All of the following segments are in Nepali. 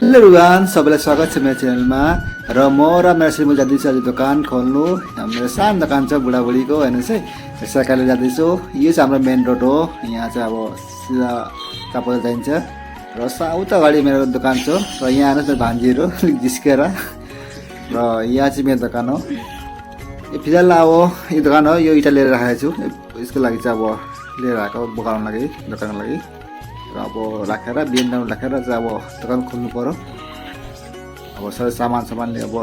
हेलो एभ्रिवान, सबैलाई स्वागत छ मेरो च्यानलमा। र म र मेरो श्रीमती जाँदैछु आज दोकान खोल्नु। मेरो सानो दोकान छ बुढाबुढीको, हेर्नुहोस् है, सकाले जाँदैछु। यो चाहिँ हाम्रो मेन रोड हो। यहाँ चाहिँ अब सिधा चापाल जाइन्छ र उता अगाडि मेरो दोकान छ। र यहाँ हेर्नुहोस् न भान्जीहरू जिस्केर, र यहाँ चाहिँ मेरो दोकान हो। यो फिलहाल अब यो दोकान हो, यो इँटा लिएर राखेको छु। यसको लागि चाहिँ अब लिएर आएको बोकाउनु लागि, दोकानको लागि। र अब राखेर बिहान राखेर चाहिँ अब दोकान खोल्नु पऱ्यो। अब सबै सामानले अब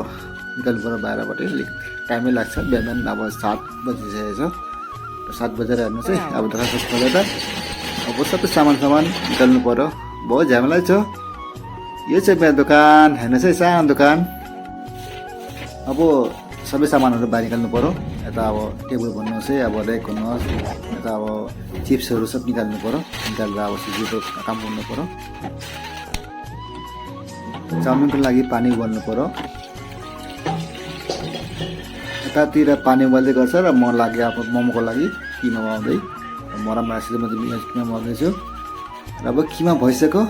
निकाल्नु पऱ्यो बाहिरबाट। अलिक टाइमै लाग्छ। बिहान अब 7 बजिसकेको छ। 7 बजेर हेर्नुहोस् है, अब दोकान खोलेर अब सबै सामान निकाल्नु पऱ्यो। बहुत झमेला छ। यो चाहिँ मेरो दोकान, हेर्नुहोस् है, सानो दोकान। अब सबै सामानहरू बाहिर निकाल्नु पऱ्यो। यता अब टेबल भन्नुहोस् है, अब रेक भन्नुहोस्, यता अब चिप्सहरू सब निकाल्नु पऱ्यो। निकालेर अब सिजीको काम गर्नु पऱ्यो। चाउमिनको लागि पानी उबाल्नु पऱ्यो। यतातिर पानी उबाल्दै गर्छ र म लागि अब मोमोको लागि किमा बनाउँदै, म र मासुले म किमा बनाउँदैछु। र अब किमा भइसक्यो,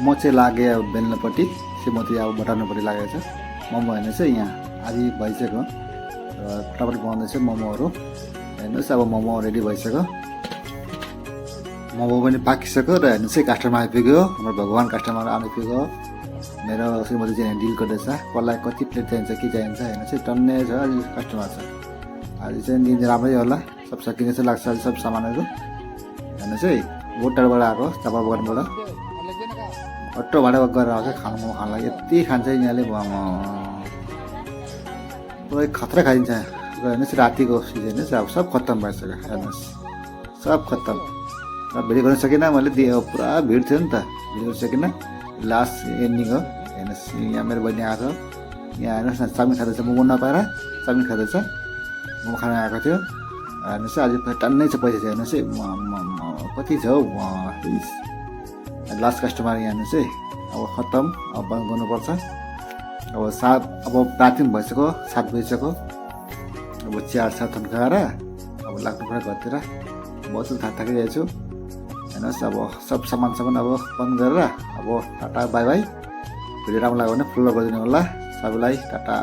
म चाहिँ लागेँ अब बेल्नपट्टि, चाहिँ म चाहिँ अब बटार्नुपट्टि लागेको छ। मोमो हेर्नुहोस् है, यहाँ आदि भइसक्यो र फटाफट बनाउँदैछ मोमोहरू। हेर्नुहोस् अब मोमो रेडी भइसक्यो। मोमो पनि पाकिसक्यो र हेर्नुहोस् है, कस्टमर आइपुग्यो। हाम्रो भगवान् कस्टमर आइपुग्यो। मेरो श्रीमती चाहिँ डिल गर्दैछ, कसलाई कति प्लेट चाहिन्छ, के चाहिन्छ। हेर्नुहोस् है, टन्नै छ, अहिले कस्टमर छ। आज चाहिँ दिन राम्रै होला, सब सकिने चाहिँ लाग्छ अहिले सब सामानहरू। हेर्नुहोस् है, बहुत टाढोबाट आएको, चापा बगानबाट अटो भाडा गरेर आएको खानु मोमो खानु लागि। यति खान्छ यहाँले, पुरै खतरा खाइन्छ। र हेर्नुहोस् रातिको सिजन हेर्नुहोस्, अब सब खत्तम भइसक्यो। हेर्नुहोस् सब खत्तम। र भिडियो गर्न सकिनँ मैले, पुरा भिड थियो नि त, भिडियो गर्न सकिनँ। लास्ट एन्डिङ हो। हेर्नुहोस् यहाँ मेरो बहिनी आएको छ। यहाँ हेर्नुहोस् न, चाउमिन खाँदैछ, मोमो नपाएर चाउमिन खाँदैछ। मोमो खान आएको थियो। हेर्नुहोस् आज टन्नै छ पैसा चाहिँ। हेर्नुहोस् है, कति छ हौ। लास्ट कस्टमर यहाँ हेर्नुहोस् है। अब खत्तम, अब बन्द गर्नुपर्छ। अब राति पनि भइसक्यो, 7 बजिसक्यो। अब चिया थन्काएर अब लाग्नु पऱ्यो घरतिर। बहुत थाकिरहेको छु। हेर्नुहोस् अब सब सामान अब बन्द गरेर अब टाटा बाई बाई। भिडियो राम्रो लाग्यो भने फलो गरिदिनु होला सबैलाई। टाटा।